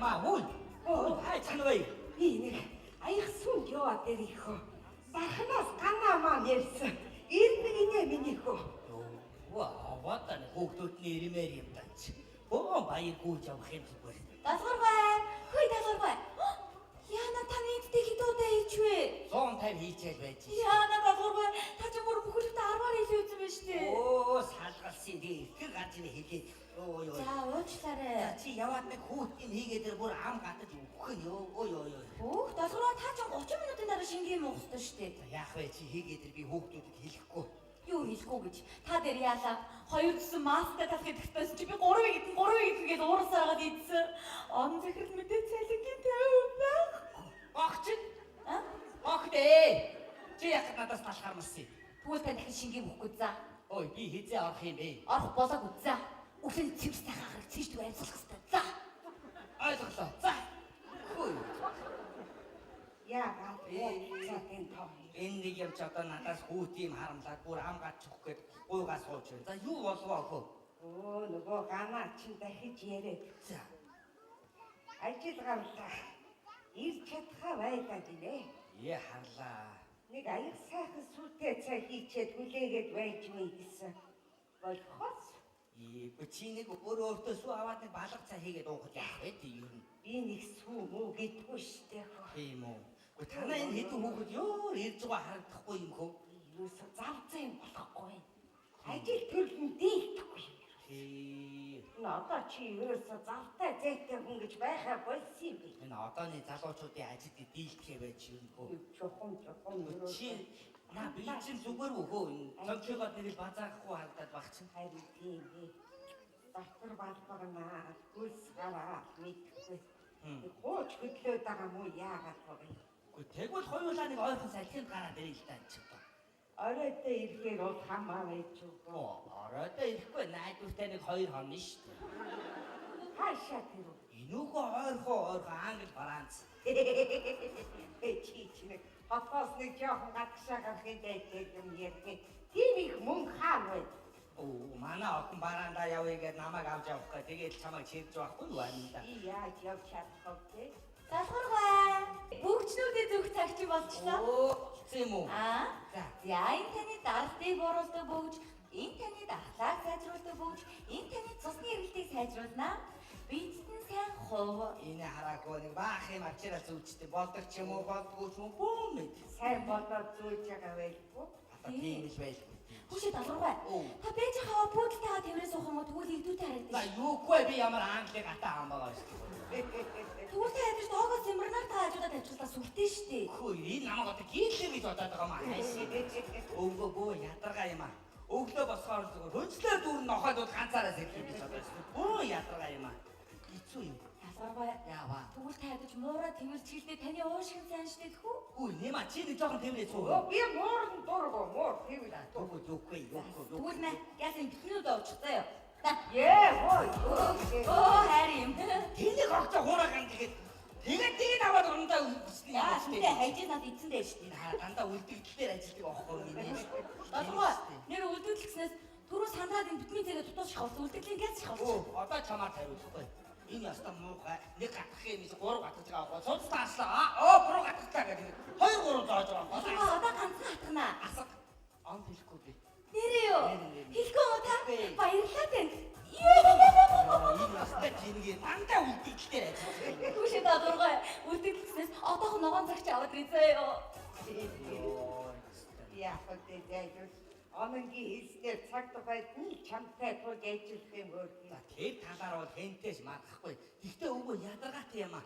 Амаа хүй. Оо. Хай чанавай. Би нэг аяг сүнд яваад ирэх. Дархнаас ганаа маань ярьсан. Ирнэ гинэ миний хөө. Өө аваад хүүхдүүдний ирмээр юм даа чи. Бөө баяр гүйж явах юм зүгээр. Даалгаваргай. Хүй даалгаваргай. Яна таны эдтэй хэд удаа хийчихвэ? 150 хийчихэл байж. Яна даалгаваргай. Та чи бүр бүхэлдээ 10-аар илүү үзсэн байж тээ. Өө салгалсан тий. Ихэр гарч ирээ хэлээд. Өө ёо. За уучлаарай. Чи яваад нэг хүүхдийн хийгээд тэр бүр ам гатаж өгөх нь ёо ёо ёо. Хөөх даалгаваргай та чи 30 минутын дараа шингийн юм уух ёстой шүү дээ. За яах вэ чи хийгээд тэр би хүүхдүүдэд хэлэхгүй. Юу хэлэхгүй гэж. Та дээр яалаа. Хоёр зүсэн мастай талах гэдэгтээс чи би 3 идэн 3 идэн гэж уурсаагаад идсэн. Он захирал мэдээ цалингийн 50 байх. Огч. А? Огт ээ. Чи яах надаас талхармсан юм. Тэгвэл та дахин шингийн өгөхгүй за. Ой би хизээ орох юм бэ? Орох болоогүй за. Өглөө цэвэр сайхан гарах цэвэр төв амьсгалах хэрэгтэй. За. Ойлголоо. За. Хүй. Яагаад ууцаад тоо. Энэ нэг юм ч одоо надаас хүүт юм харамлаад бүр ам гачих гээд гуйгаа сууж байна. За юу болов охөө? Өө нөгөө ганаа чин дахиж яриад. За. Ажил гарлаа. Ирж чадхаа байлаа гинэ. Е харлаа. Нэг аяг сайхан сүртэй цай хийчээд хүлээгээд байж мэй гэсэн. Болохоос Ээ би чи нэг өөрөө өөртөө сүү аваад нэг балга цай хийгээд уухад яах вэ тий ер нь. Би нэг сүү мүү гэдэггүй штэ. Тийм үү. Гэхдээ танаа энэ хэдэн хүүхэд ёо ирж байгаа харагдахгүй юм хөө. Юусо зав зэн болохгүй. Ажил төрлөн дийлдэхгүй юм. Тий. Энэ одоо чи ерөөсө завтай зайтай хүн гэж байхаа болсон юм би. Энэ одооны залуучуудын ажилд дийлдэхээ байж ер нь хөө. Чухам чухам Чи наа би чинь зүгээр үхөө энэ цонхлогоод нэг л базаахгүй харагдаад баг чинь. Харин тийм ээ. Дотор балбагнаа, хөлс гараа мэдхгүй. Хууч хөдлөөд байгаа мó яагаад вэ? Үгүй тэгвэл хоёулаа нэг ойрхон салхинд гараад ирээ л даа чи одоо. Оройтой ирэхээр бол хамаа байж өгөө. Оо, оройтой ирэхгүй найдвартай нэг 2 хонно шүү дээ. Хаашаа тэр үү? Энүүгөө ойрхон ойрхон Англи Франц. Э чи чи нэг хотоос нэг жоохон гадагшаа гарахын дайтай юм ярих. Тийм их мөнгө хаана вэ? Оо, манай охин бараандаа явъя гэд намайг авч явах гэ. Тэгээд чамайг чирж байхгүй юу аа да. Би яаж явж чадах вэ? Даалгаваргай. Бүгчнүүдийн зүг цагч болчлоо. Оо, тийм үү. Аа. За. За энэ таны даралтыг бууруулдаг бөгж, энэ таны дархлааг сайжруулдаг бөгж, энэ таны цусны эргэлтийг сайжруулнаа. Бидтэн сайн хувь. Энэ хараагүй нэг баах юм ачаараа зүүчтэй болдог ч юм уу болдгоо ч юм уу бүүм мэд. Сайн болоод зөөж байгаа байлгүй. Одоо тийм л байлгүй. Хүүшээ даалгаваргай. Оо. Та бэж хаваа пүүдлтэйгээ тэрвэрээ суух юм уу? Тэгвэл игдүүтэй За харагдаж. юугүй би ямар Англи гатаа ам байгаа шүү дээ. Тэгвэл та ядаж доогоос сэмэрнаар та хажуудаа тавьчихлаа сүртэй штэ. Хөө энэ намайг одоо гийлээ гэж бодоод байгаа юм аа. Хайшаа. Өвгөө бөө ядаргаа юм аа. Өглөө босгоор зүгээр хөндлөө дүүр нохойд бол ганцаараа сэтлээ гэж бодож шүү. Бөө ядаргаа юм аа. Хэцүү юм. Даалгаваргай. Яава. Тэгвэл та ядаж муураа тэрвэрч хэлдэ таны уушгин сайн штэ тэхүү. Хүү нэмаа чи нэг жоохон тэмрээ цүү. Өө би муурн дургу муур тэгвэл. Түгэл юугүй юугүй. Тэгвэл мэ яасан битнүүд очих заяа. Та. Ээ хой. Оо хайр юм. Тэнийг огцоо хуурай ган гэхэд тэгээд тийг аваад урандаа үлдсэн юм Яа, шүү тэ дээ. хайжээ над эцэн дээр штэ. Энэ хараа дандаа үлдэгдлээр ажилтдаг аахгүй юм. Долгоо нэр үлдэгдэл гэснээс түрүү сандраад энэ битмийн цэгээ дутуус ших болсон. Үлдэгдлийн газ ших болсон. Оо, одоо чамаар хариулахгүй. Энэ ястаа муухай. Нэг гатах юм биш, гурав гатгаж байгаа байхгүй. Судас тааслаа. Оо, буруу гатглаа гэдэг. Хоёр гурав зоож байгаа байхгүй. Долгоо одоо ганцхан хатгана. Асаг. Он хэлэхгүй би. Нэрээ юу? Нэрээ, нэрээ. Хэлэхгүй юм уу та? Үгүй. Баярлалаа танд. Энэ ястаа жингээ дандаа үлдэгдлээр ажиллаж. Түүшээ дадургай. Үлдэгдэл гэснээс одоохон ногоон цагч аваад ирээ заяа. Йоо. Яах вэ зайлуул. Ононгийн хэлснээр цаг тухайд нь чамтай тулж ажиллах юм өөр. За тэр талаар бол хэнтэйш мадахгүй. Гэхдээ өвгөө ядаргаатай юм аа.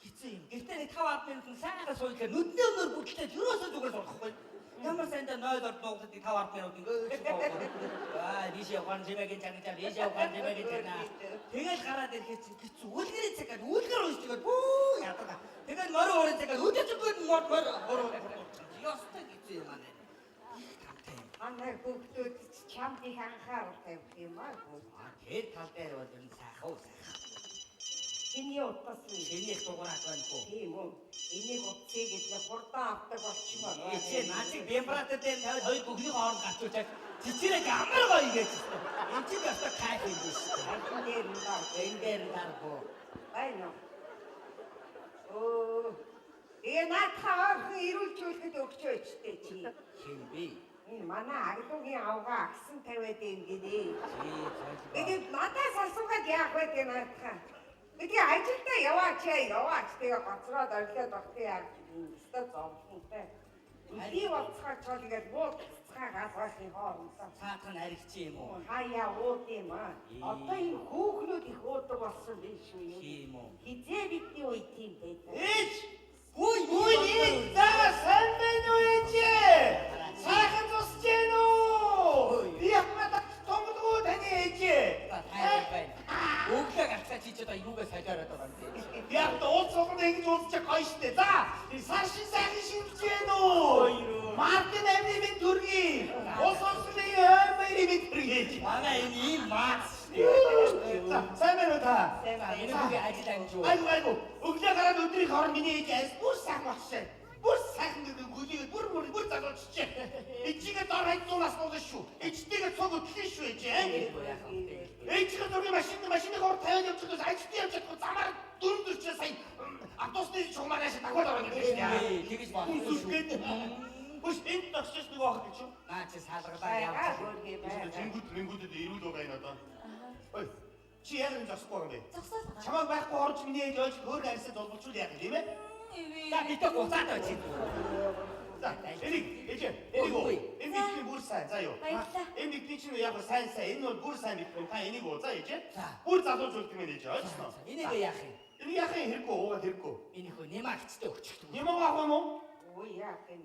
Хэцүү юм. Гэхдээ нэг 5 10 минутын сайхан сууйлахаар нүдний өмнөр бүтлээ ерөөсөө зүгээр сурахгүй. Ямар сайндаа 0 орд нуугдаад 5 10 минут ингээд аа тийш явган чимээгийн чагнаа тийш явган чимээгийн чагнаа. Тэгэл гараад ирэхэд чинь хэцүү. Үлгэрийн цаг гэдэг үлгэр уншиж бүү ядаргаа. Тэгэл морин уурын цаг гэдэг өдөржингөө мор мор буруу. Ёстой хэцүү юм аа. Их тамтай юм. Манай хүүхдүүд ч чамд их анхаарал тавих юм аа. Аа тэр тал дээр бол ер нь сайхан уу сайхан. Чиний утас нь Чинийх дугаараад байна хөө. тийм үү? Энийг утсыг гэж хурдан авдаг болчмоор. Ээ чи наацыг вибратор дээр тавиад хоёр бүхний хооронд гацуулчаад чичирэг амар гоё гэж. Энд чинь ёстой кайф юм биш. Энэ дээр нь баг. Энэ дээр нь дарбуу. Байна уу? Өө. Тэгээ наадхаа ойрхон ирүүлжүүлэхэд өгчөөч тээ чи. Хин бэ? Энэ манай аглуугийн авгаа агсан тавиад юм гинэ. Чи зайлгаа. Тэгээд надаас асуугаад яах вэ тэгээ наадхаа. Тэгээ ажилдаа яваач яваач тэгээ гоцроод орлоод багтын яах юм. Өстой зовлонтой. Би болцгооч бол ингээд муу цацгаа галгаахын хоорондоо. Цаатах нь аригч юм уу? Хаяа ууд юм аа. Одоо энэ хүүхнүүд их уудаг болсон биш үү юм? Тийм үү. Хизээ бидний үед тийм байдаг. Ээж! Үгүй Үгүй ээж! За сайн байна уу ээж? Сайхан зусч гин үү? Би хамаад томдгоо таны ээж. За тайван байна. Өглөө гарцаа чи ч одоо юугаа солиороод байгаа юм бэ? Яг та уулз болгоно ингэж уулзчих гоё штэ. За сар шин сайхан шинжиж гин үү? Мартин амны минь төргий. Улс орны ойн баярын минь төргий. Манай энэ ийм маац штэ. За сайн байна уу та? Сайн байна. Миний хүүгийн ажил амжуу. Айгу айгу. Өглөө гараад өдрийн хооронд миний ээж айс бүр сайхан болчихсон. Бүр сайхан гэдэг гүлийгээ бүр бүр бүр залуучжээ. Ээжигээ дор хаяж зунаас буулна шүү. Ээжтэйгээ цуг өдлөн шүү ээж. Ээжигээ зургийн машины хор тавиад явж байгаа ажилтны явж чадахгүй замаар дөрөв дөрчөө сая автобусны чугмаараас дагуул ороод ирлээ шүү дээ. Тэгэж бодсон шүү. Бүш энд тогсож нэг аах гэж юу? Наа чи салгалаа явж. Зингүүд мэнгүүдэд эрүүл байгаа юм одоо. Ой чи яг юм зогсохгүй юм бэ? Зогсоол байгаа. Чамайг байхгүй орж миний ээж ойж хөөр арьсаа зулбалчул яах юм бэ? За битээ буцаад очив. За энийг ээж энийг уу. Энэ бидний бүр сайн за юу. Баярлалаа. Энэ бидний чинь яг сайн сайн энэ бол бүр сайн бит та энийг уу за ээж. За. Бүр залуужуулдаг юм ээж ойлгосноо. Энийг яах юм? Энэ яах юм хэрэггүй уугаад хэрэггүй. Миний хөө нэмагчтай өчгдөг. Юм уу авах юм уу? Өө яах юм?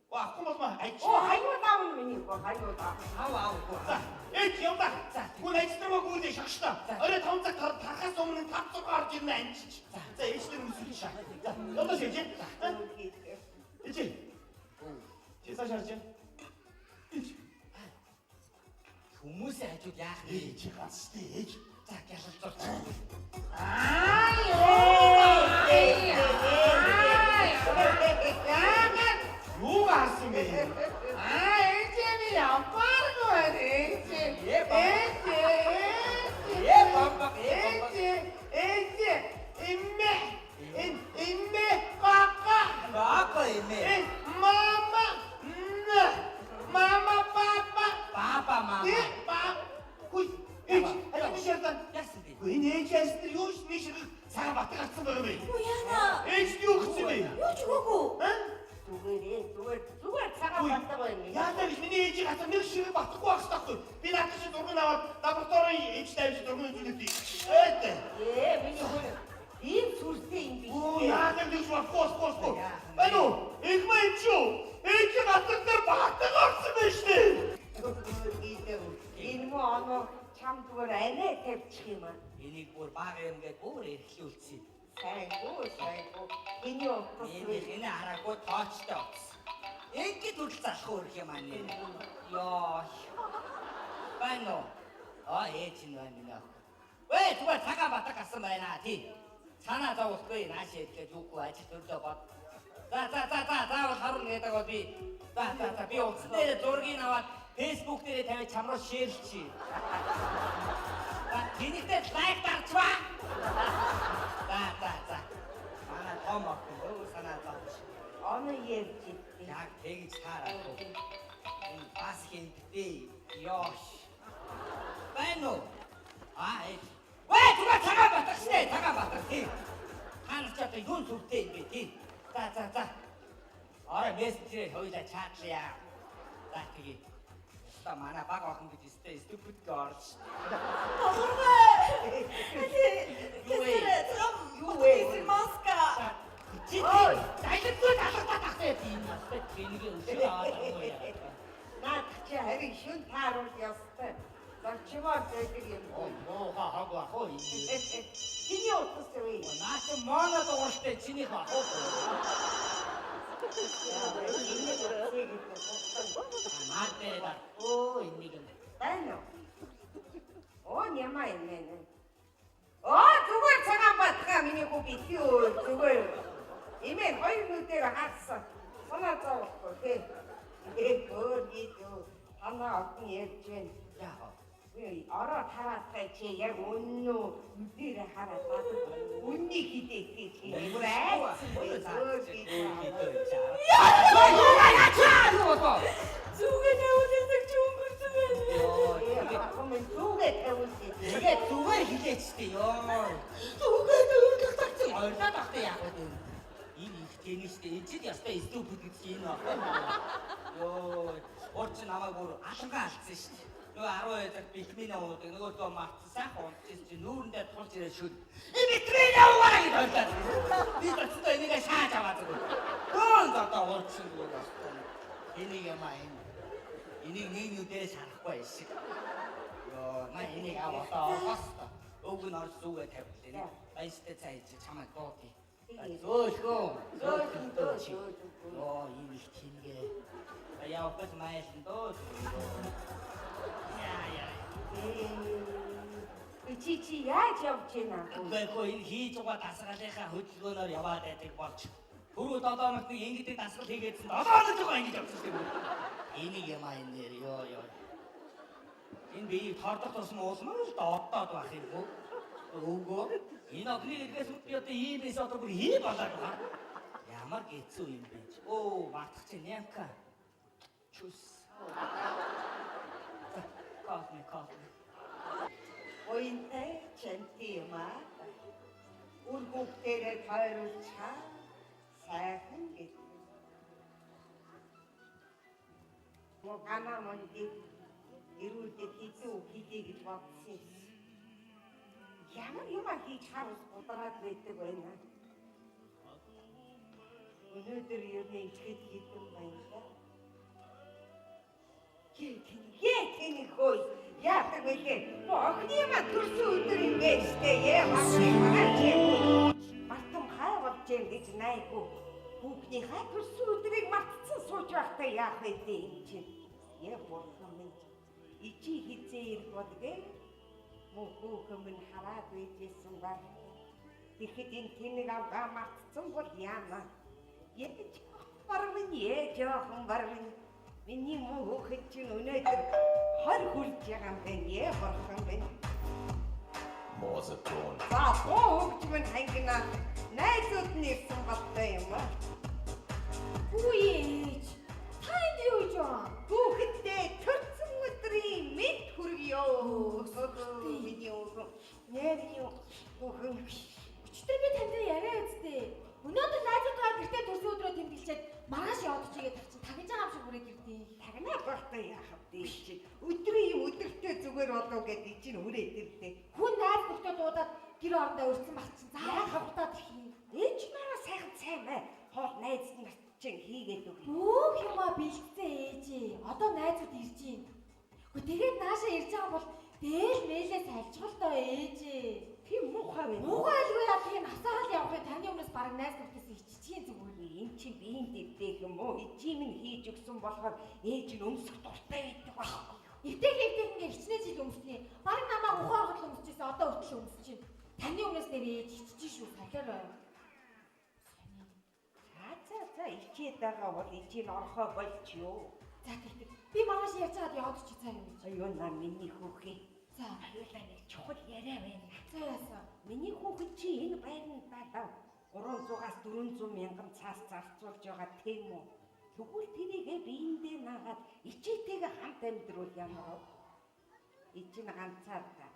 Оо авахгүй бол ма аж. Оо хаюу даавна миний хөө хаюу даа. Ав авгүй. За ээж явдаа. За. Хүн ажил руу гүйлээ шогштой. Орой 5 цаг тархаас өмнө 5 6 орж ирнэ анчиж. За ээж дээр нүсгэн шаа. За явдаа ээж. За ээж. Чи цааш харж байна. Ээж. Хүмүүсийн хажууд яах вэ? Ээж ганц штэ ээж. За гялалзууч. Яагаад Юу гарсан бэ? Аа ээжээ би ямааргүй байна ээжээ. Ээ, бам. Ээжээ. Ээ, бамбаг, ээ, бамбаг. Ээжээ. Ээжээ. Эммэ. Эн эммэ папа. Бака эмээ. Эн мама. Н. Мама папа. Папа мама. Тэ пап. Хүй ээж аль биш ярьсан. Яасан бэ? Үгүй энэ ээж яасан тэр юу нэг шиг цагаан батг гарсан байгаа юм бэ? Юу яана? Ээж юу гэсэн бэ? Юу ч өгөөгүй. Аа? Зүгээрээ зүгээр зүгээр цагаан батдаг байна. Яалаа гэж миний ээжийг хацар нэг шиг батахгүй байх хэрэгтэй байхгүй. Би надад чи зургийг аваад лабораторийн ээж тавьж зургийг үзүүлээд. Ээд. Ээ миний хөө ийм сүртэй юм биш. Оо яалаа гэж болохгүй болохгүй болохгүй. Байна уу? Эгмэ ээж юу? Ээжийн газар дээр батг орсон байх шнэ. Энэ мó оноо чам зүгээр анаа тавьчих юм аа. Энийг бүр бага юм гээд бүр эрхлүүлсэн. Сайнгүй сайнгүй. Миний утас Энийг энэ хараагүй тоочтой утас. Ингээд хүртэл залах өрх юм аа нэр. Йоо. Байна уу? Аа ээж нь байна минь ах. Вэ зүгээр цагаан батг гарсан байна тий. Цанаа зовхгүй нааш идэхэд юугүй ажил төрлөө бод. За за за за заавал харуул гэдэг бол би. За за за би утсан дээр зургийг аваад Facebook дээрээ тавиад чам руу шеэрлчихье. За тэнийхтэй лайк дарчваа. За за за. Манай том охин өө санаа зовж. Оноо ярьж идэв. Яг тэгж таарахгүй. Энэ бас хинтээ. Ёш. Байна уу? Аа ээж. Вэ зүгээр цагаан батгах штэ. Цагаан батгах тий. Та нар ч одоо юун сүртэй юм бэ тий. За за за. Орой мессенжерээр хоёулаа чатлаа. За тэгье. Өста манай баг охин гэж өстэй stupid girl штэ. Болоргүй. Юу вэ? Юу вэ? Маска. Чи тий. Залбиргүй залгатаад ах тийм өстэй тэнийг өшөө аваад юм уу яа. Наад чи харин шүн тааруул ёстой. Зочмоор байдаг юм. Оо муухай хог бах уу энэ. Чиний утас вэ? Наа чи моно дууралтай чинийх бах уу? Миний утсыг гэдэг утас. Наад дээр дар. Оо энийг юм. Байна уу? Оо няма юм ээ. Оо зүгээр цагаан батгаа миний хүү битгий өө зүгээр. Имэн хоёр нүдээр харсан. Санаа зовхгүй тий. Ээ өөр гидүү. Танаа охин ярьж байна. Яах вэ? Үгүй ороо тараастай чи яг үнэн үү нүдэрэ хараад бадаг. Үннийг хідээ чи бүр айцсан Зүгээ тавиулсан чи өнгөрсөн байна. Зүгээ тавиулсан. Тэгээд зүгээр хилээч тээ ёо. Зүгээ тавиулах тагцсан ойрлоод багтаа яах вэ? Энэ их тэнэ штэ. Энэ чинь ястай ступид гэж энэ баггүй. Ёо, уур чи намайг бүр алангаа алдсан штэ. Нөгөө 12 цаг битминэ уудаг. Нөгөөдгөө мартсан сайхан унтчихсан чи нүүрэндээ тулж ирээ шүд. Энэ битминэ уугаараа гэж ойлоод. Би зочдоо энийгээ шааж аваа зүгээр. Дүүн одоо уур чинь зүгээр бастай. Энийг юм аа энэ. Энийг нэг нүдэрээ шарахгүй шиг. Ёо, маа энийг ав одоо орохоос та. Өг нь орж зүгээ тавилаа. Баястай цай чи чамайг дуудъя. Зөөлхөө. Зөөлхөн дөө чи. Ёо, энэ их тэнгээ. Явах майлан дөө. Яа яа. Чи яаж явж байна? Үгүй хөө энэ хийж байгаа дасгалынхаа хөдөлгөөнөөр яваад байдаг болж. Түрүү 7 хоногт нэг ингэдэг дасгал хийгээдсэн 7 хоног жоо ингэж явчихсан юм. Энийг юм аа энэ нэр ёо ёо. Энэ биеийг тордох тусам уулмаар л доддоод байх юм уу? Өвгөө энэ охины эргээс би одоо ийм эс одоо бүр хий болоод байгаа. Ямар гэцүү юм бэ? Оо, мартах чи нямка. Чүс. Call me, call me. Уянтай чанти юм аа. Үр хүүхдээрээ тойруулчаа сайхан гэдэг. Могана монди эрүүдэд хизүү хизээ гэж бодсон юм. Ямар юм хийж хар ус гудраад байдаг байна. Өнөөдөр ер нь ихэд хитэн байна да. Гээ тэний хөөе. Яадаг вэлээ? Охины юм төрсөн өдөр юм бэ штэ. Мартам хай болж юм гэж найгүй. Хүүхнийхээ төрсөн өдрийг мартцсан сууж байхдаа яах вэ юм чинь? Бурхан минь. Ичи хизээ ирэх болгээ. Мөн хүүхэн минь хараад байжсэн баг. Тэгэхэд энэ тэнэг авгаа мартцсан бол яана. Яаж бар минь жоохон бар минь. Миний мөн хүүхэд чинь өнөөдөр 20 хүрж байгаа юм байна. Бурхан минь. Мозетон. За хүүхч минь хангина. Найзууд нь ирсэн болтой юм аа. Үгүй ээж. Та энд юу хийж байгаа? Хүүхэддээ төрсөн өдрийн мэд хүргье. Миний хүүхэн. Нэрний хүүхэн. Өчигдөр би тантай яриа үсттэй. Өнөөдөр найзуудгаа гэртээ төрсөн өдрөө тэмдэглчээд маргааш яваад чигээд таг чинь тагнаж байгаа юм шиг хүрээд ирдээ. Тагнаа багтаа яах вэ чи? Өдрийн юм өдөртөө зүгээр болов гэдэг чинь хүрээд ирлээ. Хүн найз нөхдөд дуудаад гэр орондоо өртсөн баг чинь заавал хавтаад ирэх юм. Ээж нараа сайхан цай мэ. Хоол найз нарт чинь хийгээд өг. Бүх юмаа бэлтцээ ээжээ. Одоо найзууд ирж байна. Гэхдээ тэгээд наашаа ирж байгаа бол дээл мэлээ сальжгал доо ээжээ. Тийм муухай байна. Муухай айлгүй яа тийм насаагаал явах юм таны өмнөөс бараг найз нөхдөс иччихийн зүгээр. Энд чинь биеийн дэвтээх юм уу? Ичим нь хийж өгсөн болохоор ээж нь өмсөх дуртай байдаг байхгүй юу? Эвтэйх ингээ хичнээн жил өмснө. Бараг намайг ухаан оргол өмсчихсэн одоо хүртэл өмсөж байна. Таны өмнөөс нэр ээж иччихэн шүү солиорой. За ичээд байгаа бол ичийн орхоо болж юу? За тэгтээ. Би маргааш ярьж байгаад яваад чи цаа юу гэж. Аюу на миний хүүхээ. За аюулаа нэг чухал яриа байна. За яасан? Миний хүүхэд чи энэ байранд даа 300-аас 400 мянган цаас зарцуулж байгаа тийм үү? Тэгвэл тэрийгэ биендээ наагаад ичээтэйгээ хамт амьдруул ямар вэ? Ичин ганцаар та.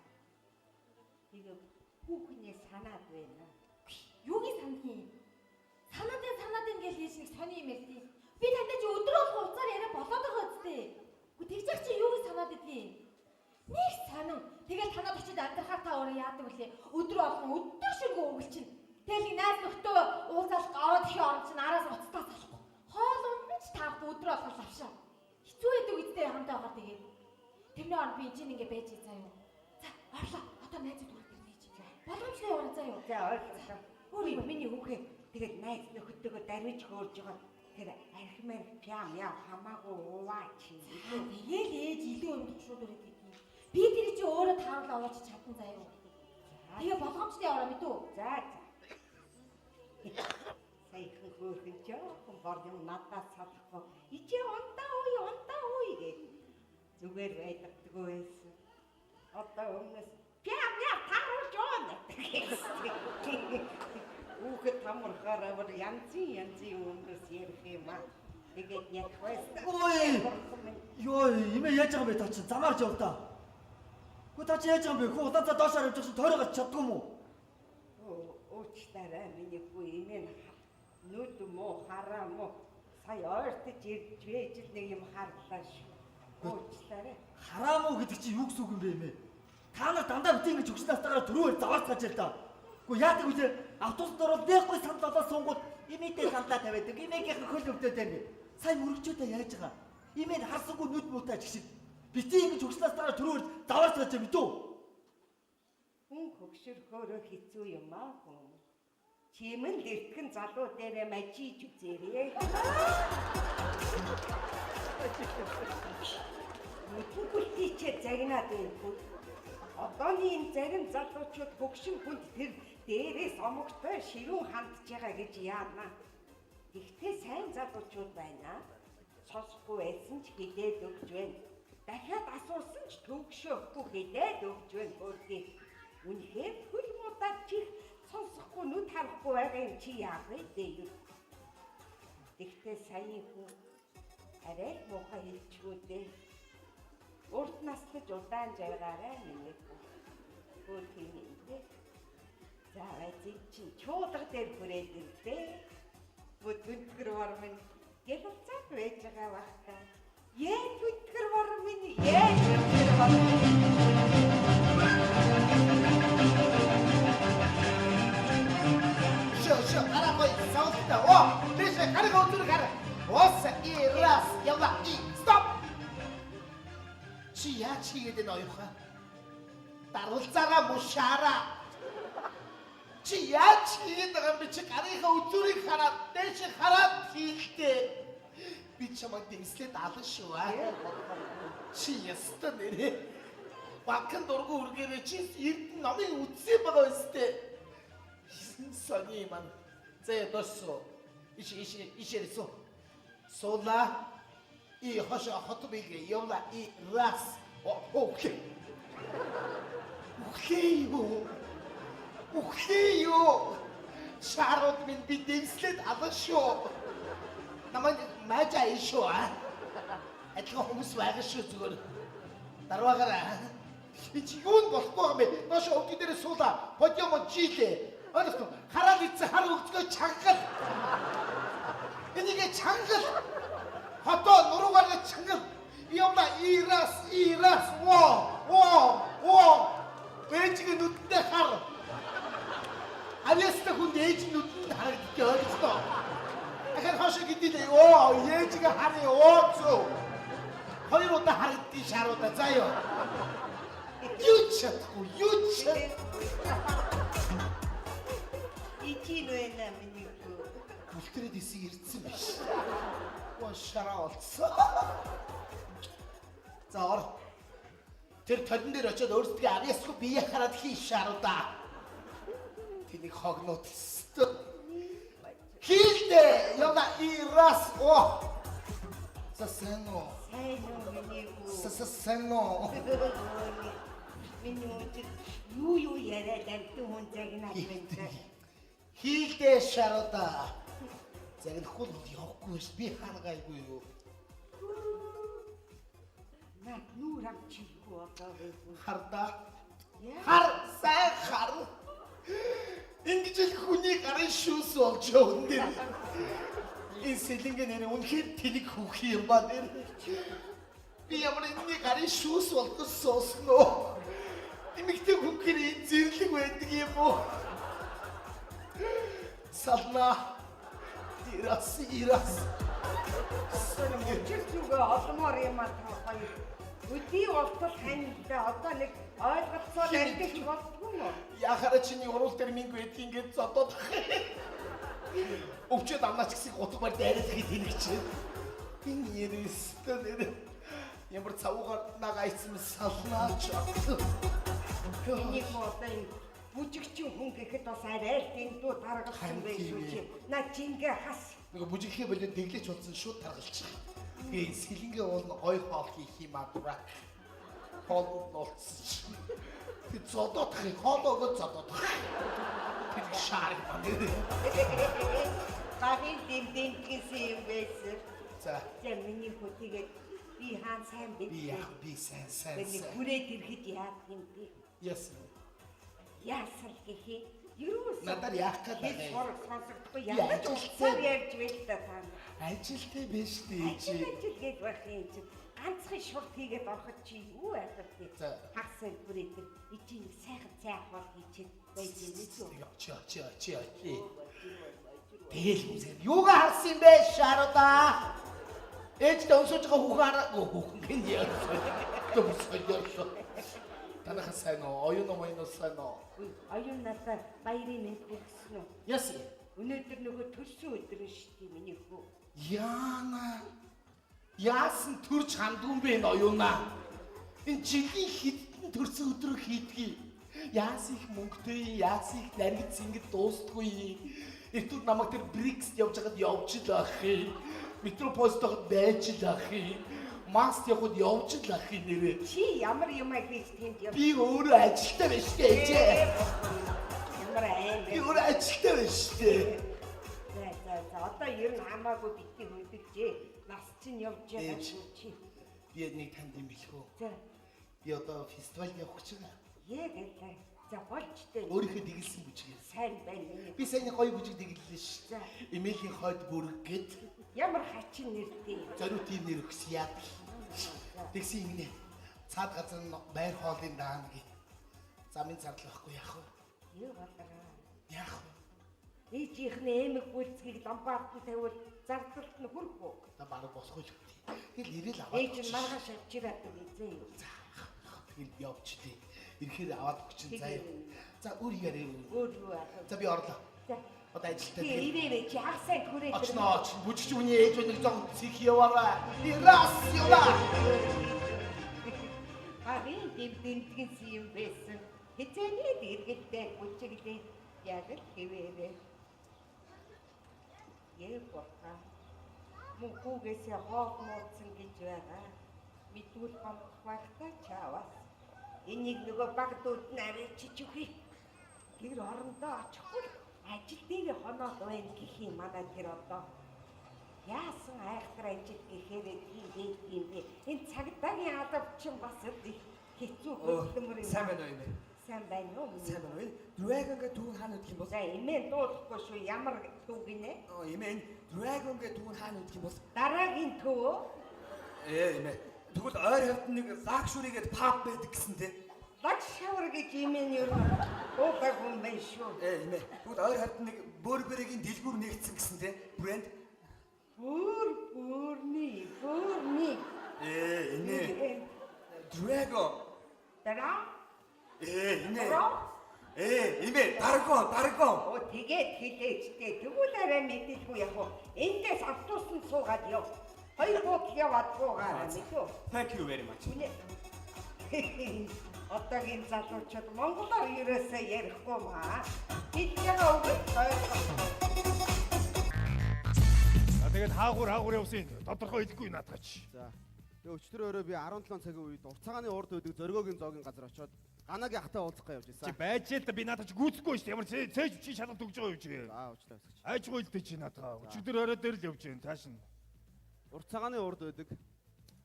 Тэгээ хүүхнээ санаад байна. Юугийн сандгийн? Санаад ингээл хийж нэг сони юм ярьдیں۔ Би тантай чи өдөр болгон уцаар яриа болоод байгаа үстэй. Үгүй тэгж яах чи юуг санаад идгийг? Нэг сонин. Тэгэл танад очиж амьдрахаар та өөрөө яадаг вүлээ? Өдөр болгон өдөр шөнөгүй өгөл чинь. Тэгэл нэг найз нөхдөө уулзаал ороод ихэн орон чинь араас уцтаа салахгүй. Хоол унд нь ч таарахгүй өдөр болгон лавшаа. Хэцүү байдаг үстэй хамтаа байгаа тэгээд. Тэрний орон би чинь ингээ байж заа юу. За орлоо. Одоо найзууд хүрээд ирнэ чи. Боломжтой яваа заа юу. За ойлголоо. Үгүй миний хүүхээ тэгээд найз нөхдөдөө дарвиж хөөрж байгаа. Тэр архимаар пям яа хамаагүй уугаа чи. Тэгээл ээж илүү юм тушууд өрөөд идэв. Би тэр чи өөрөө тааруулаа ууж чадсан заа юу. Тэгээ болгоомжтой яваараа мэдүү. За за. Саяхан хөөрхөн жоохон бор юм надаас салахгүй. Ичээ ундаа үе гэж зүгээр байлгадаггүй байсан. Өмнөөс пяа пяа тааруулж оона гэсэн. Хүүхэд тамархаар амар янзын янзын өмнөөс ярих юм аа. Тэгээд яг байсан. Ой! Йоо, имээ яаж байгаа юм бэ та чинь? Замаар жав та. Гү та чи яаж байгаа юм бэ? Хүү улаанцаа доош харж чинь тойроо гарч чаддгүй юм уу? Уучлаарай миний хүү имээ нүд мó хараа мó сая ойртож ирж байж л нэг юм харлаа шүү. Уучлаарай. Хараа мó гэдэг чинь юу гэсэн үг юм бэ имээ? Та нар дандаа битэн ингэж өгсөн настайгаар түрүүгээр заваарцгааж л та. Гү яадаг вүлээ? Автобусанд ороод нэхгүй сандал олоод суунгууд имээтэй сандлаа тавиадаг. Имээгийнхэн хөл өвдөд байна. Сая мөрөгчөөдөө яаж байгаа? Имээ харсангүй нүд муутай ч шиг. Битэн ингэж өгсөн настайгаар түрүүгээр заваарцгааж мэдүү? Хүн хөгшөрхөөрөө хэцүү юм аа хүн. Чимэн л эртгэн залуу дээрээ мажиж үзээрэй. Нүдгүлтийчээ загнаад байна. Одооны энэ зарим залуучууд хөгшин хүнд тэр дээрээс омогтой ширүүн хандж байгаа гэж яана. Гэхдээ сайн залуучууд байна. Сонсохгүй байсан ч хэлээд өгч байна. Дахиад асуусан ч төвгшөөхгүй хэлээд өгч байна хөөрхий. Үнэхээр хөл муудаад чих сонсохгүй нүд харахгүй байгаа юм чи яах вэ дээ. Тэгтээ саяын хүн арай л муухай хэлчихүү дээ. Урт наслаж удаан жаргаарай миний хүү. Хөөрхий минь дээ. За эзэн чинь чуулга дээр хүрээд ирлээ. Бүтгэр вар минь гялалцаад байж байгаа бах та. Ээ бүтгэр вар минь, ээ бүтгэр вар минь. Шо гараа саултаа. О, дэше гараа өдөр гараа. Ос и раз ява и стоп. Чи яа чигээд энэ оюуха? Дарвалцаараа мушаараа. Чи яа чигээд байгаа юм бэ? Чи гарынхаа өдөрийг хараад дэше хараад хийлтэй. Би чамайг дэмслээд алан шүү аа. Чи ястаа нэрээ. Бакан дургу үргээрээ чи эрдэн номын үдсэн байгаа өстэй. Сони ман. Зэ досо. Иш иш ишэрсо. Сола и хошо хотобигэ явла и раз. Окей. Үхлээ юу? Үхлээ юу? Шарууд минь би дэмслээд алан шүү. Намайг мажа шүү аа. Адилхан хүмүүс байгаа шүү зүгээр. Дарваагаараа. Би чи юунд болохгүй байгаа юм бэ? Нош өвдөн дээр суулаа. Подиум жилээ. Ойлгох уу? Хараад ицсэн хар өгцгөө чангал. Энийгээ чангал. Хотоо нуруугаар чангал. Явла ирас ирас во во во. Ээжигээ нүдэндээ хар. Авьяастай хүнд ээж нүдэнд харагддаг ойлгох уу? Ахаар хошоо гэдээ оо ээжигээ харъя оо зөө. Хоёр удаа харагдгийг шааруудаа заа юу. Юу чадахгүй юу чадахгүй. Ичийн байна миний хүү. Бүлтрээд исэн ирдсэн биш. Оо шараа олцсон. За ор. Тэр толон дээр очиод өөрсдөө авьяасгүй бие хараад хий шааруудаа. Тэнийг хогнууд өстө. Хийлдэ яна ирас о. За сайн уу? Сайн уу миний хүү. Са сайн уу? Миний үжиг юу юу яриад амтан хүн загнаад байна. Хийлдэ шаруудаа. Загнахгүй бол явахгүй ш. Би хангайгүй юу? Наад нүүр амчихгүй одоо байгүй. Хардаа. Хар сайн хар. Ингэж л хүний гарын шүүс болж явна нэр. Энэ сэлэнгэ нэр үнэхээр тэнэг хүүхий юм ба нэр. Би ямар энэний гарын шүүс болгож суусноо. Эмэгтэй хүн гэр энэ зэрлэг байдаг юм уу? Сална. Ирас ирас. Өчиг зүгөө олмоор юм а та хоёр. Өдий болтол танилдаа одоо нэг ойлголцоод амьдч болдгүй юм уу? Яхаараа чиний уруул дээр минг байдгийг ингэж зодоод. Өвчөөд амнаач гэсэн гутаг бар дайрах тэнэгч. Энэ ярист нэр. Ямар цавуугаар нагайцсан салнаач. Миний хүү одоо энэ бүжигчин хүн гэхэд бас арай л дэндүү таргалсан байх шүү чи. Наа чингээ хас. Нөгөө бүжиглэхээ болоод дэглэж болсон шууд таргалчих. Тэгээ сэлэнгээ уулна ой хоол хийх юм аа дурак. Хоолнд нь олцсон чи. Тэг зодоодох юм. Хоолоогоо зодоодох. Тэр шаар юм нэр. Багийн дэм дэмтгийсэн юм байсан. За За миний хүү тэгээд би хаан сайн бэ? би яах би сайн сайн Тэгээд нэг сайн. хүрээд ирэхэд яах юм бэ? Яасан. Яасан л гэх юм. Юусэн? Надаар яах гээд Хэл байгаа юм? сураг сонсогдохгүй Би ямар ч ажилтай. улсаар ярьж байл та та. Ажилтай биш дээ Ажил чи. ажил гэж байх юм чи. Ганцхан шурт хийгээд ороход чи юу яах вэ? За. Хагас сайн хүрээд ир. Ичи нэг сайхан цай авах хийчихэд байж юм үү? Тэг очи очи очи очи. Тэгэл үзэн. Юугаа харсан юм бэ шааруудаа? Ээжтэй өмсөж байгаа хүүхэн хараагүй хүүхэн гин яасан. Төмсөж. Танайхан сайн уу? Оюун оюун сайн уу? Үгүй, Оюун надад баярын мэнд хүргэсэн үү? Яасан. Өнөөдөр нөгөө төрсөн өдөр нь шүү дээ миний хүү. Яана. Яасан төрж хандгүй юм бэ энэ оюунаа? Энэ жилийн хэдэн төрсөн өдрөө хийдгийг. Яасан их мөнгөтэй, яасан их наргид зингид дуустгүй. Эртүүд намайг тэр Брикс явж байхад явж л ах юм. Метрополитод байж л ах юм. Маст явхад явж л ах юм нэрээ. Чи ямар юм аа хийж тэнд яв? Би өөрөө ажилтай байж тээ ээжээ. Ямар аим Би бэ? өөрөө ажилтай байж тээ. За за за одоо ер нь хамаагүй битгий хөдөлжээ. Нас чинь явж байгаа Ээж. шүү чи. Би нэг танд юм хэлэх үү? За Би одоо фестивалд явах гэж байгаа. яг л за болчтой. Өөрийнхөө дэгэлсэн бүжгээр. Сайн байна миний. Би сайн гоё бүжиг дэгэллээ шүү. За. Эмээлийн хойд бүрэг гэд Ямар хачин нэртэй. зориу тийм нэр өгсөн яа. Тэгсэн ингэнэ. Цаад газар нь байр хоолын даана гэ. Замын зардал байхгүй яах вэ? Юу болороо. Яах вэ? Ээжийнх нь эмэг бүлцгийг ломбардд тавиул зардалд нь хүрэх үү? Одоо бараг болох л үү. Тэгэл ирээл аваад. Ээж нь маргааш авчираад өгье юу? За. Тэгэл явчлээ. Ирэхээр аваад өгчин заяа. За өөр яриа. Өөр юу аа? За би орлоо. За. Одоо ажилтаа Тий ирээрэй чи хагас сайн хүрээ. Очно оч. Бүжигч хүний ээж нэг зог цэх яваарай. Ирас яваа. Багийн дэм дэмтгэн юм байсан. Хизээний дэргэлтэй бүжиглээ. Яг л хэвээрээ. Ээ бурхан. Мөн хүүгээсээ хоол муудсан гэж байгаа. Мэдвэл гомдох байх та чаваас. Энийг нөгөө баг дүүд нь авчиж өгье. Гэр орондоо очихгүй ажил дээр хоноод байна гэх юм манай тэр одоо. Яасан айхтар ажил гэхээрээ тийм байдаг юм бэ? Энэ цагдаагийн алба чинь бас их хэцүү хөдөлмөр юм. Сайн байна уу эмээ? Сайн байна уу? Сайн байна уу? Энэ Dragon гэх түүн хаана өгдөг юм бол? За эмээ дуулахгүй шүү. Ямар төв гинэ? Оо эмээ энэ Dragon гэх түүн хаана өгдөг юм бол? Дараагийн төв Ээ эмээ. Тэгвэл ойр хавьд нэг luxury гэдэг pub байдаг гэсэн те. Лакшавар гэж эмээ нь ер нь дуулаагүй юм байна шүү. Ээ эмээ. Тэгвэл ойр хавьд нэг Burberry-гийн дэлгүүр нэгдсэн гэсэн те. Брэнд. Бүр бүрний бүрний. Ээ эмээ. Dragon. Дараа Ээ эмээ. Дро? Ээ эмээ Dragon, Dragon. Оо тэгээд хэлээч дээ. Тэгвэл арай мэдээлгүй яг уу. Эндээс автобусанд суугаад яв. Хоёр буудал яваад суугаарай мэдүү. Thank you very much. Үнэ. Одоогийн залуучууд монголоор ерөөсөө ярихгүй маа. Хэлж байгаа үг нь ойлгохгүй. За тэгээд хаагур хаагур явсан тодорхой хэлэхгүй наадах чи. За. Тэгээ өчтөр өрөө би 17 цагийн үед урт цагааны урд байдаг зоригоогийн зоогийн газар очиод ганагийн ахтай уулзах гэж явж Чи байсан. байж л да би наадах чи гүйцэхгүй шүү дээ. Ямар цээж чи шалгалт өгж байгаа юм чи. За уучлаа өсгөч. Айжгүй л дээ чи наадах. Өчигдөр орой дээр л явж байна. Тааш нь. Урт цагааны урд байдаг.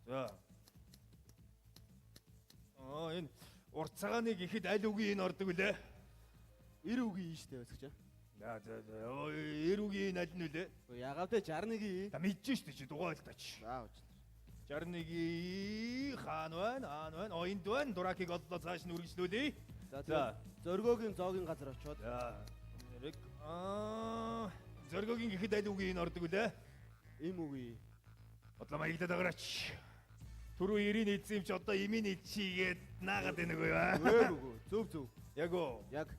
За. Аа энэ урт цагааны гэхэд аль үгийн энэ ордог вүлээ? 90 үгийн шүү дээ өсгөч. За за за. Ой, 90 үгийн энэ аль нь вүлээ? Үгүй ягаав дээ 61-ийн. Та мэдэж шүү дээ чи дугаал та чи. За уучлаа. 61 хаан байна, хаан байна. О энд байна. Дуракийг оллоо цааш нь үргэлжлүүлье. За За. тэгээ зоригоогийн зоогийн газар очиод За. Нэрэг аа зоригогийн гэхэд аль үгийн энэ ордог вүлээ? им үгүй. Бодлоо маягдаад агараач. Түрүү 90 нийцсэн юм чи одоо имийн нийцчигээд наагаад байна үгүй юу? Үгүй үгүй. Зөв зөв. Яг уу. Яг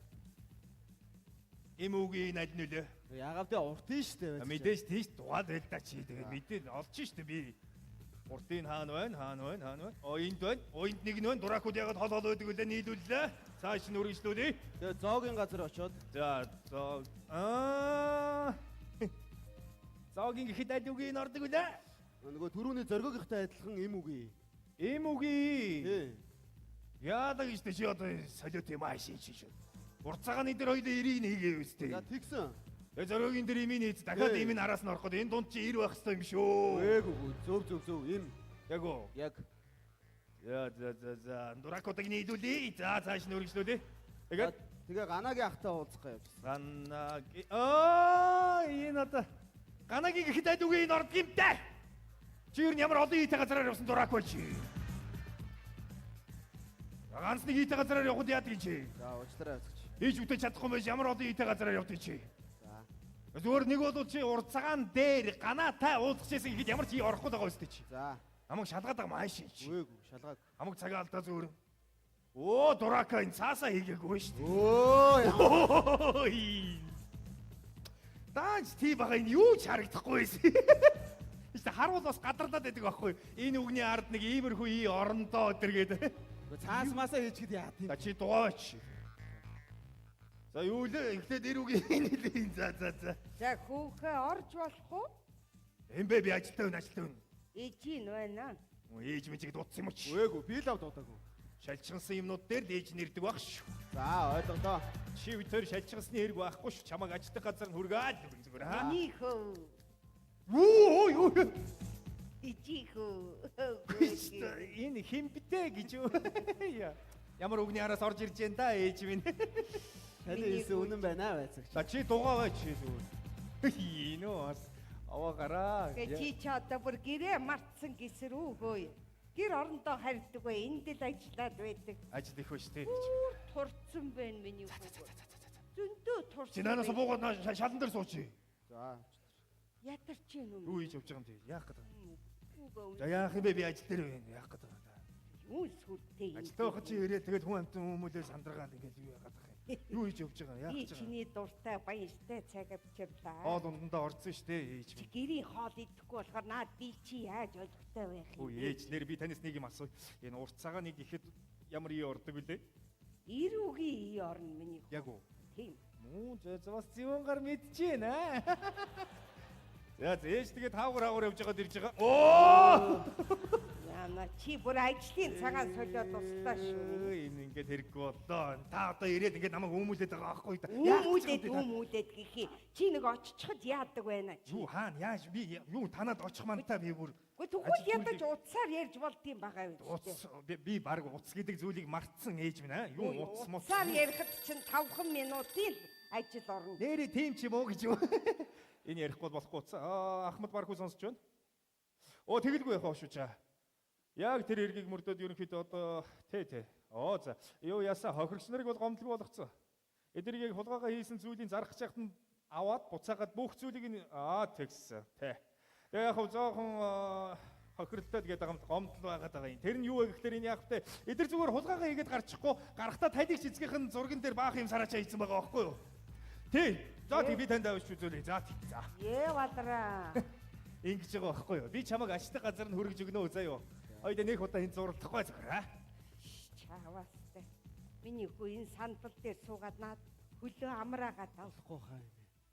Им үгийн аль нь үлээ? ягаав дээ уртын шүү дээ. Мэдээж тийш дугаад байл та чи. Тэгээд мэдээ олж штэ би. Уртын хаана байна? Хаана байна? Хаана байна? О энд байна. О энд нэг нь байна. Дуракууд ягаад хол хол байдаг үлээ нийлүүллээ. Цааш нь үргэлжлүүлье. Тэгээ зоогийн газар очиод За зоо аа Зоогийн гэхэд аль үгийн ордог үлээ? нөгөө түрүүний зоригоогийнхтай адилхан им үгүй. Им үгийн. Тий. Яалаа гэж чи одоо солиот юм аашин чи шүү. Урт цагааны дээр хоёул эрийг нэгээ үстэй. За тэгсэн. Тэгээ зөрөөгийн дээр имийн нийц дахиад Ээ. имийн араас нь орох гээд энэ дунд чи ир байх хэвээр юм шүү. Үгүй үгүй зөв зөв зөв им Яг уу. яг За за за за. Дуракуудыг нийлүүлье. За цааш нь үргэлжлүүлье. Тэгээд тэгээ ганагийн ахтай уулзах гэж явчихсан. Ганаги аа энэ одоо Ганагийн гэхэд аль үгүй энэ ордог юм даа. Чи ер нь ямар олон ийтэй газараар явсан дурак бол чи. Ганц нэг ийтэй газараар явахад яадаг юм чи? За уучлаарай байцагч. Хийж үтэж чадахгүй байж ямар олон ийтэй газараар явдаг чи? За Зүгээр нэг бол чи урд цагаан дээр ганаатай уулзах гэсэн гэхэд ямар ч ий орохгүй байгаа үстэй чи. за Намайг шалгаад байгаа мааш чи. үгүй үгүй шалгааг. Хамаг цагаа алдаа зүгээр. Оо дурака энэ цаасаа хийгээгүй шүү дээ. Өө яа. Ой. Даанч тий байгаа энэ юу ч харагдахгүй байсан. Ийшээ харуул бас гадарлаад байдаг байхгүй. Энэ үгний ард нэг иймэрхүү ий орондоо өдр гээд. Цаас масаа хийчихэд яа тийм. За чи дугаач. За юу лээ эхлээд эр үгийн энэ лээ. За за за. За хүүхээ орж болох уу? Эмбэ би ажилтаа байна ажилтаа байна. Ээжийн байна. Ээж мэжиг дуудсан юм уу чи? Үгүй би л ав дуудаагүй. Шалчгансан юмнууд дээр л ээж нэрдэг баг шүү. За ойлголоо. Чи үтер шалчгансны хэрэг байхгүй шүү. Чамайг ажилтах газар нь хүргээд л зүгээр аа. Миний хөө. Юу юу. Ээжийн хөө. Энэ хэн битэ гэж юу? Яа. Ямар үгний араас орж ирж байна да ээж минь. Таны хэлсэн үнэн байна байцагч. За чи дугаа бай чи зүгээр. Энэ үү бас аваа гараа. Гэ чи ч одоо бүр гэрээ мартсан гисэр үү хөөе. Гэр орондоо харьдаг бай. Энд л ажиллаад байдаг. Ажил их байж тээ. Бүр турцсан байна миний хөө. Зөндөө турсан. Чи наанаас байна. буугаад наа шалан дээр сууч. За Ятарч юм уу? Юу хийж явж байгаа юм те? Яах гэдэг юм? Үгүй За яах юм бэ би ажил дээр байна. Яах гэдэг юм? Юу сүртэй юм. Ажилтаа байхад чи ирээд тэгээд хүн амтан хүмүүлээ сандаргаал ингээл юу яагаад байгаа юм? Юу хийж явж байгаа? Яах Би гэж байгаа? чиний дуртай баяртай цаг авчирлаа. Хоол ундандаа орцсон шүү дээ ээж Чи минь. гэрийн хоол идэхгүй болохоор наад би чи яаж ойлгохтой байх юм? Өө ээж нэр би танаас нэг юм асууя. Энэ урт цагааныг ихэд ямар ий ордог вүлээ? Ирүүгийн ий орно миний хөө. Яг уу. Тийм. Муу зөө зөө бас зэвүүнгаар мэдчихээн аа. За за ээж тэгээд хаагур хаагур явж байгаад ирж байгаа. Оо! Яна чи бүр ажлын цагаан солиод туслаа шүү. Энэ ингээд хэрэггүй боллоо. Та одоо ирээд ингээд намайг өмүүлээд байгаа байхгүй да. Үүмүүлээд үүмүүлээд гэхий. Чи нэг очиход яадаг байна чи. Юу хаана яаж би юу танад очих мантай би бүр Гэхдээ тэгвэл ядаж утсаар ярьж болдсон байгаа юм. утас би баг утас гэдэг зүйлийг мартсан ээж минь аа. Юу утас муц. Утсаар ярихад чинь 5 минутын ажил орно. Нэрээ тийм ч юм уу гэж юу. Энэ ярихгүй бол болохгүй утас. Аа Ахмад Бархуу сонсож байна. Оо тэгэлгүй яхаа шүү чаа. Яг тэр эргийг мөрдөд ерөнхийдөө одоо тэ тэ. Оо за. Юу ясаа хохирогч нарыг бол гомдлгүй болгоцсон. Эднэрийг хулгайгаа хийсэн зүйлийн зарах чагт нь аваад буцаагаад бүх зүйлийг нь аа тэгсэн. Тэ. Тэгээ яг хав жоохон хохиролтой гэдэг байгаа юм гомдол байгаад байгаа юм. Тэр нь юу вэ гэхлээр энэ яг тэ эдгээр зүгээр хулгайгаа хийгээд гарчихгүй гарахтаа талигч эцгийнх нь зурган дээр баах юм сараачаа хийсэн байгаа байхгүй юу? Тий. За тий би танд авч үзүүлье. За тий. За. Ээ валраа. Ингэж байгаа байхгүй юу? Би чамайг ажилтны газар нь хүргэж өгнө үү заяа. Ойдоо нэг удаа энэ зурлахгүй зүгээр аа. Чаваастай. Миний хүү энэ сандал дээр суугаад наад хөлөө амраагаад ав. болохгүй хаа юм.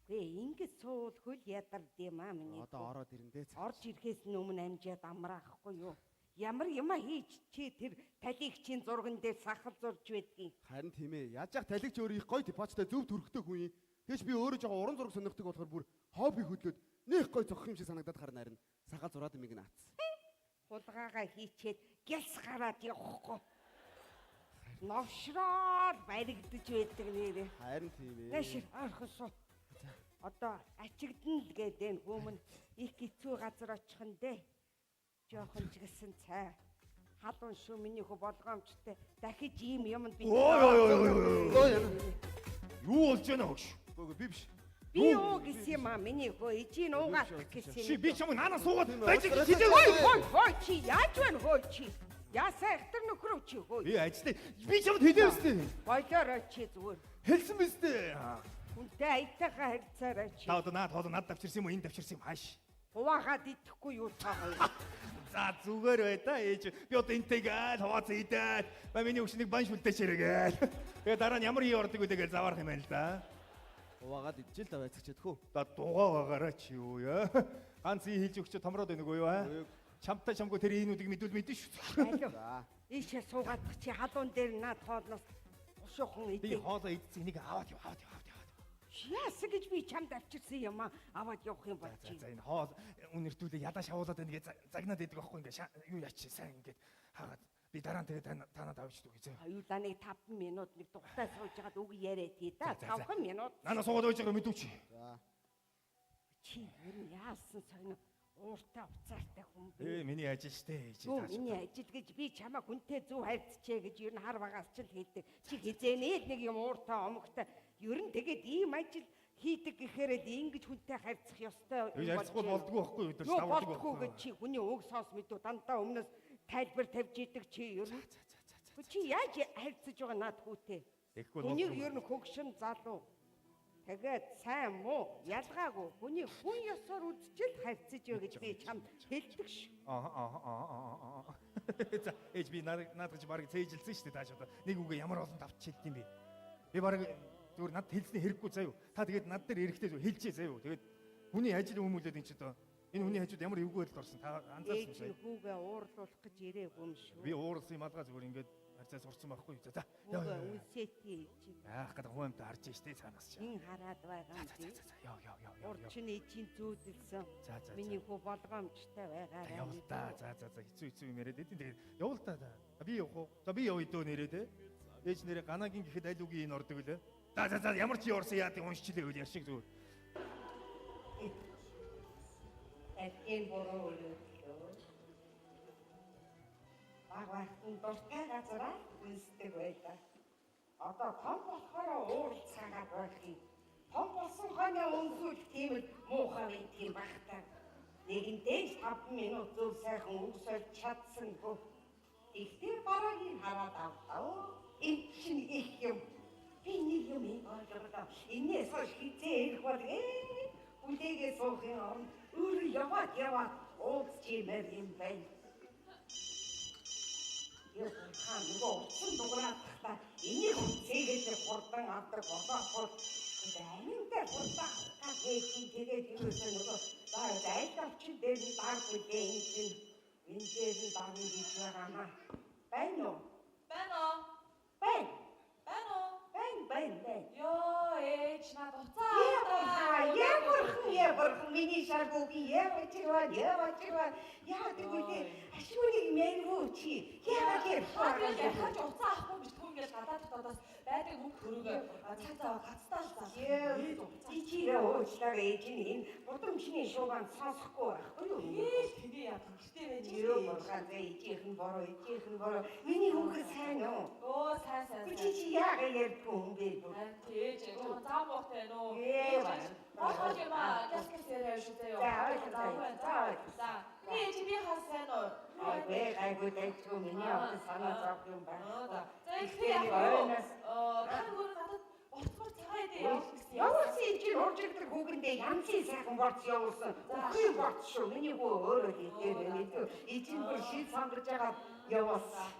Гүй ингэж суул хөл ядард юм аа миний. Одоо хүү. ороод ирэн дээ. Орж ирэхээс өмнө амжиад амраахгүй юу? Ямар юма хийж чи тэр талигчийн зурган дээр сахал зурж байдгийг. Харин тийм ээ. Яаж яах талигч өөр их гоё типочтой зөв төрхтэй хүн юм. Тэгэж би өөрөө жоохон уран зураг сонирхдаг болохоор бүр хобби хөдлөөд нэх гоё зогх юм шиг санагдаад харна харин сахал зураад имийг наац. Хулгайгаа хийчээд гялс гараад явахгүй. Новшроод баригдаж байдаг нэрээ. Харин тийм ээ. Нэшир ойрхон суу. Одоо ачигдана л гэдэг энэ хүмүүн их хэцүү газар очих нь дээ. Жохон ч гэсэн цай. Халуун шүү миний хөө болгоомжтой. Дахиж ийм юмд би. Ой ой ой ой ой. Ой яна. Юу болж байна хөөш? Үгүй би биш. Би юу гэсэн юм аа миний хөө ижийн уугаах гэсэн юм. Чи би чамайг наанаа суугаад Тийм ээ, байж уучлаарай. хичээл. Хой хой хой чи яаж байна хой чи? Яасаа ихтер нөхрөө чи хой. Би ажиллая. Би чамд хэлээ өстэй. Болоорой чи зүгээр. Хэлсэн биз дээ. Хүнтэй аятайгаа харьцаарай чи. Та одоо наад хоолой над давчирсан юм уу? Энэ давчирсан юм хааш. Хуваагаад идэхгүй юу та хоёр. За зүгээр бай та ээж. Би одоо энтэйгээ хаваацаа идээд. Ба миний өгшнийг бан шүлдээч хэрэгэл. Тэгээ дараа нь ямар ий ордог үлээ гэж заваарах юм байна л да. Хуваагаад идчихэл та байцагч чадхүү. За дугаа байгаарай чи юу яа. Ганц ий хэлж өгч томроод байна үгүй юу аа? Үгүй. Чамтай чамгүй тэр ийнүүдийг мэдвэл мэдэн шүү. Алуу. Ийшээ суугаад чи халуун дээр наад хоолноос бушуухан Би идээ. хоолоо идсэн энийг аваад яв, аваад яв, аваад яв. Яасан гэж би чамд авчирсан юм аа. Аваад явах юм бол За чи. за энэ хоол үнэртүүлээ ядаа шавуулаад байна гэж загнаад идэг байхгүй ингээ юу яач сайн ингээд хаагаад би дараа нь тэгээ танаад авч дүү гэж. Аюулаа нэг 5 минут нэг тухтай сууж хагаад үг яриа тий да. За, за, за. 5 минут. Нана суугаад байж байгаа мэдүү чи. За. Чи ер нь яасан сонио ууртай уцаартай хүн бэ? Ээ миний ажил штэ ээж. Юу миний ажил гэж би чамаа хүнтэй зөв харьцчээ гэж ер нь хар багаас ч л хэлдэг. Чи хизээнэ л нэг юм ууртай омогтой. Ер нь тэгээд ийм ажил хийдэг гэхээр л ингэж хүнтэй харьцах ёстой. Гэж харьцахгүй болдгоо байхгүй юу? Юу болдгоо гэж чи хүний уг сонс мэдүү дандаа өмнөөс тайлбар тавьж идэг чи ер нь. Чи яаж харьцаж байгаа наад хүүтэй? Тэгэхгүй Хүнийг ер нь хөгшин залуу. Тэгээд сайн муу ялгаагүй хүний хүн ёсоор үзчихэл харьцаж бай гэж би чамд хэлдэг ш. Аа аа аа аа. За ээж би наадах чи барыг цээжилсэн шүү дээ тааш одоо. Нэг үгээ ямар олон давтч хэлдэм бэ? Би барыг зүгээр над хэлсний хэрэггүй заяа. Та тэгээд над дээр эрэхтэй зүгээр хэлчихээ заяа. Тэгээд хүний ажил өмүүлээд энэ ч одоо энэ хүний хажууд ямар эвгүй байдалд орсон та анзаарсан Ээж юм нь хүүгээ уурлуулах гэж ирээгүй юм шүү. Би уурлсан юм алгаа зүгээр ингээд харьцаа сурцсан байхгүй. За за. Хүүгээ үнсээтэй ээж. Яах гэдэг хүн амт харж штэ цаанаас чи. Ин хараад байгаа юм. За за за яв яв яв яв. Урд чинь ээжийн зүүдэлсэн. За за. Миний хүү болгоомжтой байгаарай. Явал та. За за за хэцүү хэцүү юм яриад идэв. Тэгээд явал та. Би явах уу? За би явъя дөө нэрээ те. Ээж нэрээ ганагийн гэхэд аль үгийн энэ ордог лээ. За за за ямар чи орсон яа тийм уншчихлээ үл яшиг зүгээр. Эдгээр буруу өрөөдлөө. Баг багтан дуртай газараа үнсдэг байлаа. Одоо том болохоор уурлцаагаад байх юм. Том болсон хойно үнсүүл тийм л муухай байт юм бах та. Нэгэнтээ 5 минут зөв сайхан үг сольж чадсангүй. Ихтэй бараагийг хараад авлаа. Энэ чинь их юм. Би нэг юм ойлголоо. Энээс хойш хизээ ирэх бол хүлээгээ суухын оронд өөрөө яваад яваад уулзчимээр юм байна. Яа нөгөө утсан дугаарах та энийг үнцээгээд хурдан авдаг болоохоор аминтай хурдан авах гэж тэгээд юусоо нөгөө зайлавчин дээр нь даг үлээ энэ чинь энэ дээр нь дагна гэж байгаамаа. Байна уу? Байна уу? Байна. Байна уу? Байна байна байна. Йоо ээж над уцаа. Яа бурхан яа бурхан миний шаргууги яа чирваа яа чирваа яа тэгвэл ашгүйг мэрвүү чи яа гэв яхаж уцаа авахгүй гэж түн ингэж гадаа дотоодоос байдаг мөнгө хөрөөгөө цаг зав гацтаа л заа. Чи чирээ уучлаарай ээж нь энэ гудамжны шуугаан сонсохгүй байхгүй юу? Ээж тэгээ яа гэртээ байж. Юу бурхан зэ ээжийнх нь бороо ээжийнх нь бороо миний хүүхэд сайн уу? Өө сайн сайн. Чи чи яагаа ярьдгүй юм бэ? Ээж жоохон зам муутай байна уу? Ээж Болох юм аа. Гяс гяс яриа шүү заяа. За за. Би ээж би хаа сайн уу? Ай гайгүй дайчгүй миний авсан санаа зовх юм байна. За их яах вэ? Та нөгөө надад борцмор цагаан идэ явуулсан гэсэн. Явуулсан юм чинь урж ирдэг хүүгэндээ янзын сайхан борц явуулсан. Үгүй борц шүү. Миний хүү өөрөө л идээр байна. Ижин бүр шил сонгож байгаа явуулсан.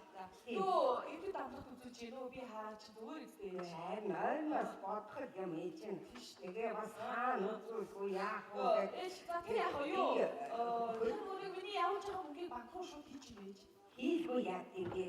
Юу, эвлэг дамлах үзүүлж гин үү? Би хараа чи зүгээр үстэй. Харин ойноос бодоход юм ээж нь. Тэгээ бас хаана үзүүлэх үү, яах вэ гэдэг. Ээж за тэр яах вэ юу? Тэр мөрийг миний явуулж байгаа мөнгийг банк руу шууд хийчих юм ээж. Хийлгүй яад юм бэ?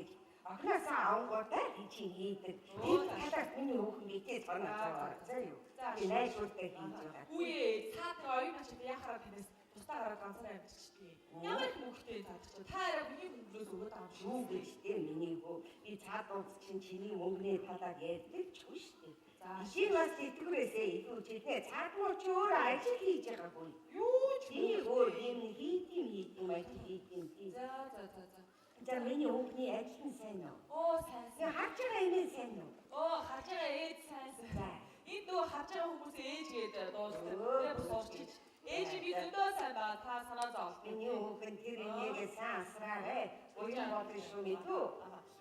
Охиноосоо авангуудаа чинь хийдэг. Тэр талаас миний хүүхэн мэдээ санаа зовоо. За юу. Би найзуудтай хийж байгаа. Үгүй ээ, цаад нэг оюун ачаад яхаараа танаас тусдаа гараад ганцаараа амьдчихдээ. Ямар их мөнгөтэй цаад чи. Та арай миний мөнгнөөс өгөөд байгаа юм шиг. Юу гэж дээ миний хүү. Би цаад ууц чинь чиний мөнгөний талаар ярьдаг ч үгүй шүү дээ. За чи бас тэтгэврээсээ илүү жилээ. Цаад муу чи өөрөө ажил хийж байгаагүй. Юу ч би өөр юм хийдэм хийдэм ажил хийдэм тий. За за за за. За миний хүүхний ажил нь сайн уу? Оо сайн сайн. Харж байгаа юм сайн уу? Оо харж байгаа ээж сайн сайн. Энд нөгөө харж байгаа хүмүүс ээж гэдэг дуулдаг. Тэгээ бас уурчиж. Ээж би зөндөө сайн байгаа. Та санаа зовлоо. Миний хүүхэн тэр энийгээ сайн асраарэ. Уян бодно шүү мэдүү.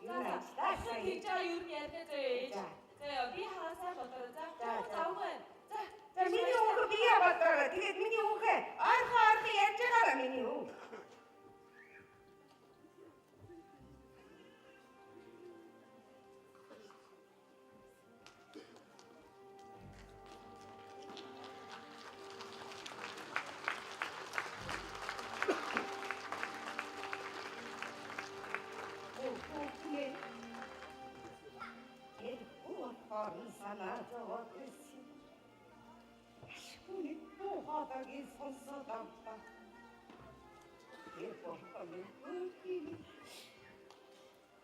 За за. Хийж байгаа юу юм яриа зөө ээж. За яа би хаасаа бодороо. За завгүй. За. За миний хүүхэн бие бодороо. Тэгээд миний хүүхэн ойрхон ойрхон ярьж байгаараа миний хүү. орон санаа зовоод ирсэн. Ашгүй нэг дуу хоолойг сонсоод авлаа. Тэр бурхан минь өөрийн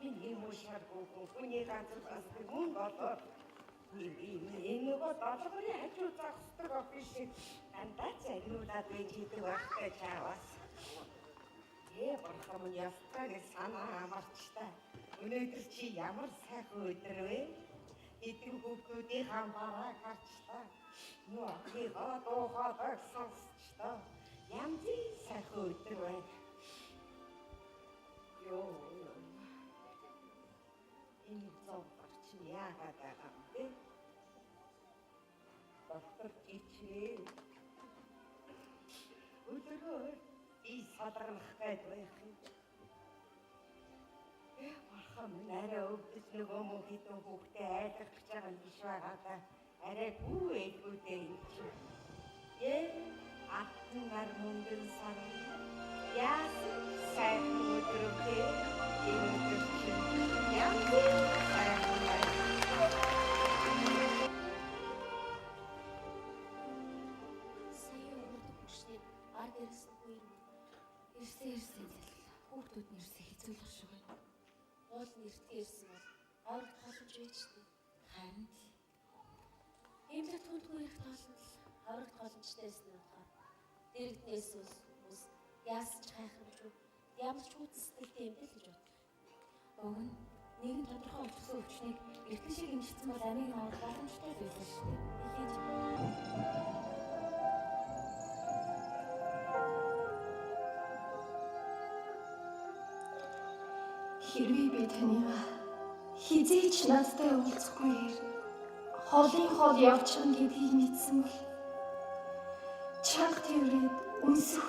миний мушаргүй хүний газар бас мөнгө олоод энэ нөгөө долгорын хажуу зогсдог охин шиг дандаа загнуулаад байж идэг байхтай чаавас. Бурхан минь ястаа нэг санаа амарчтай. Өнөөдөр чи ямар сайхан өдөр вэ? Эдгээр хүүхдүүдийн хамбараа харчлаа. Нөхрийнхөө дуу хоолойг сонсчлоо. Янзын сайхан өдөр байна. Йоо. Энэ зовлон чинь яагаад байгаа юм бэ? Доктор чичээ. Өдөрөөр би садарнах гээд байх юм. Бурхан минь арай өвдөж нөгөө мөн хэдэн хүүхдээ айлгах гэж байгаа юм биш байгаа да. Арай гүү ээлгүүдээ юм чи. Алтан нар мөнгөн сар. Яасан сайхан өдөр вэ? Энэ өдөр чинь янзын сайхан байна. Сая урд бүшний ар гэрээс нь үер ирсэн ирсэн зэллээ. Хүүхдүүд нь ирсэн хэцүүлэх шиг байна. Уул нь эртээ ирсэн бол аврагт боломж байж тээ. Харин л эмнэлэгт хүндгүй ирэх тоолн л аврагт боломжтой байсан нь болохоор дэрэгднээс хүмүүс яасан ч хайхрамжгүй ямар ч хүйтэн сэтгэлтэй юм дэл гэж бодлоо. Уг нь нэгэн тодорхой учирсан өвчнийг эртэн шиг эмчилсэн бол амийг нь авах боломжтой л байсан шүү дээ. Хэлээж. Хэрвээ би таныг хэзээ ч надтай уулзахгүйгээр холын хол явчихна гэдгийг мэдсэн бол чанга тэрвэрэд үнсэх